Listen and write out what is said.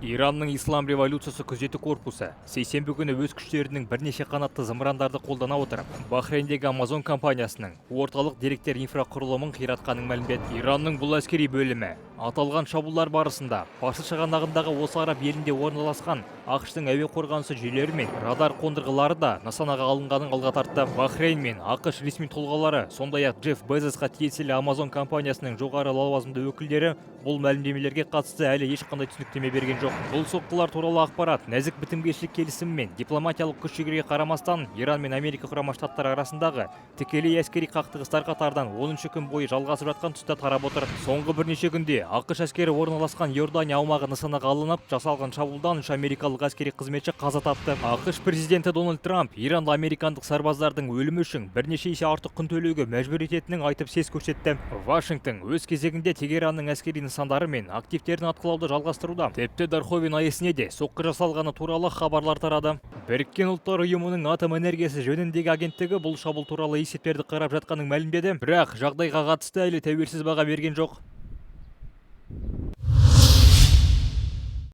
Иранның Ислам революциясы күзеті корпусы сейсенбі күні өз күштерінің бірнеше қанатты зымырандарды қолдана отырып, Бахрейндегі Амазон компаниясының орталық деректер инфрақұрылымын қиратқанын мәлімдеді. Иранның бұл әскери бөлімі аталған шабуылдар барысында Парсы шығанағындағы осы араб елінде орналасқан АҚШ-тың әуе қорғанысы жүйелері мен радар қондырғылары да нысанаға алынғанын алға тартты. Бахрейн мен АҚШ ресми тұлғалары, сондай-ақ Джефф Безосқа тиесілі Амазон компаниясының жоғары лауазымды өкілдері бұл мәлімдемелерге қатысты әлі ешқандай түсініктеме берген жоқ. Бұл соққылар туралы ақпарат нәзік бітімгершілік келісімі мен дипломатиялық күш жігерге қарамастан, Иран мен Америка Құрама Штаттары арасындағы тікелей әскери қақтығыстар қатардан 10 күн бойы жалғасып жатқан тұста тарап отыр. Соңғы бірнеше күнде АҚШ әскері орналасқан Иордания аумағы нысанаға алынып, жасалған шабуылдан үш америкалық әскери қызметші қаза тапты. АҚШ президенті Дональд Трамп Иранды американдық сарбаздардың өлімі үшін бірнеше есе артық құн төлеуге мәжбүр ететінін айтып, сес көрсетті. Вашингтон өз кезегінде Тегеранның әскери нысандары мен активтерін атқылауды жалғастыруда. Тіпті Дарховен АЭС-іне де соққы жасалғаны туралы хабарлар тарады. Біріккен Ұлттар Ұйымының атом энергиясы жөніндегі агенттігі бұл шабуыл туралы есептерді қарап жатқанын мәлімдеді, бірақ жағдайға қатысты әлі тәуелсіз баға берген жоқ.